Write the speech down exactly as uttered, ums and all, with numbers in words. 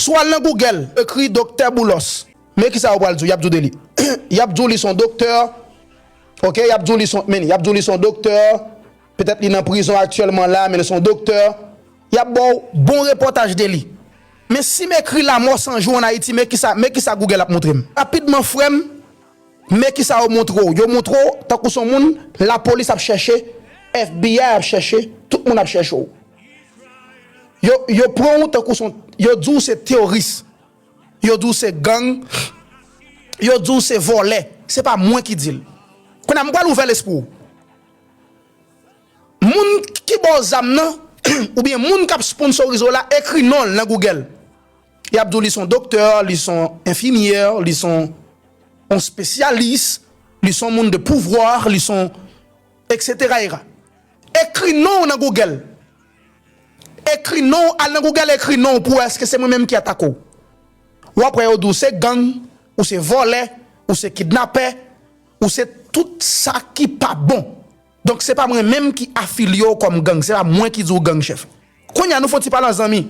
Si w al nan Google, ekri Doktè Boulos. Men kisa yo pral di w, y ap di w de li. Y ap di w li se yon doktè. Oke, y ap di w li se yon, men, y ap di w li se yon doktè. Petèt li nan prizon aktyèlman la, men li se yon doktè. Y ap ba w bon repòtaj de li. Men si m ekri Lamò san jou an Ayiti, men kisa, men kisa Google ap montre m. Rapidman, frè m, men kisa yo montre w. Yo montre w tankou se yon moun lapolis ap chèche, F B I ap chèche, tout moun ap chèche w. Yo, yo pran w tankou se yon, yo di w se teworis. Yo di w se gang. Yo di w se vòlè. Se pa mwen ki di l. Kounye a, m pral ouvè lespri w. Moun ki ba w zam nan, oubyen moun k ap sponsorize w la, ekri non l nan Google. Y ap di w li se yon doktè, li se yon enfimyè, li se yon, yon spesyalis, li se yon moun de pouvwa, li se yon, et cetera, et cetera. Ekri non w nan Google. Ekri non w, al nan Google, ekri non w pou wè èske se mwen menm ki atake w. W ap wè yo di w se gang, ou se vòlè, ou se kidnapè, ou se tout sa ki pa bon. Donk, se pa mwen menm ki afilye w kòm gang, se pa mwen ki di w gang, chèf. Kounye a, nou fè yon ti pale an zanmi.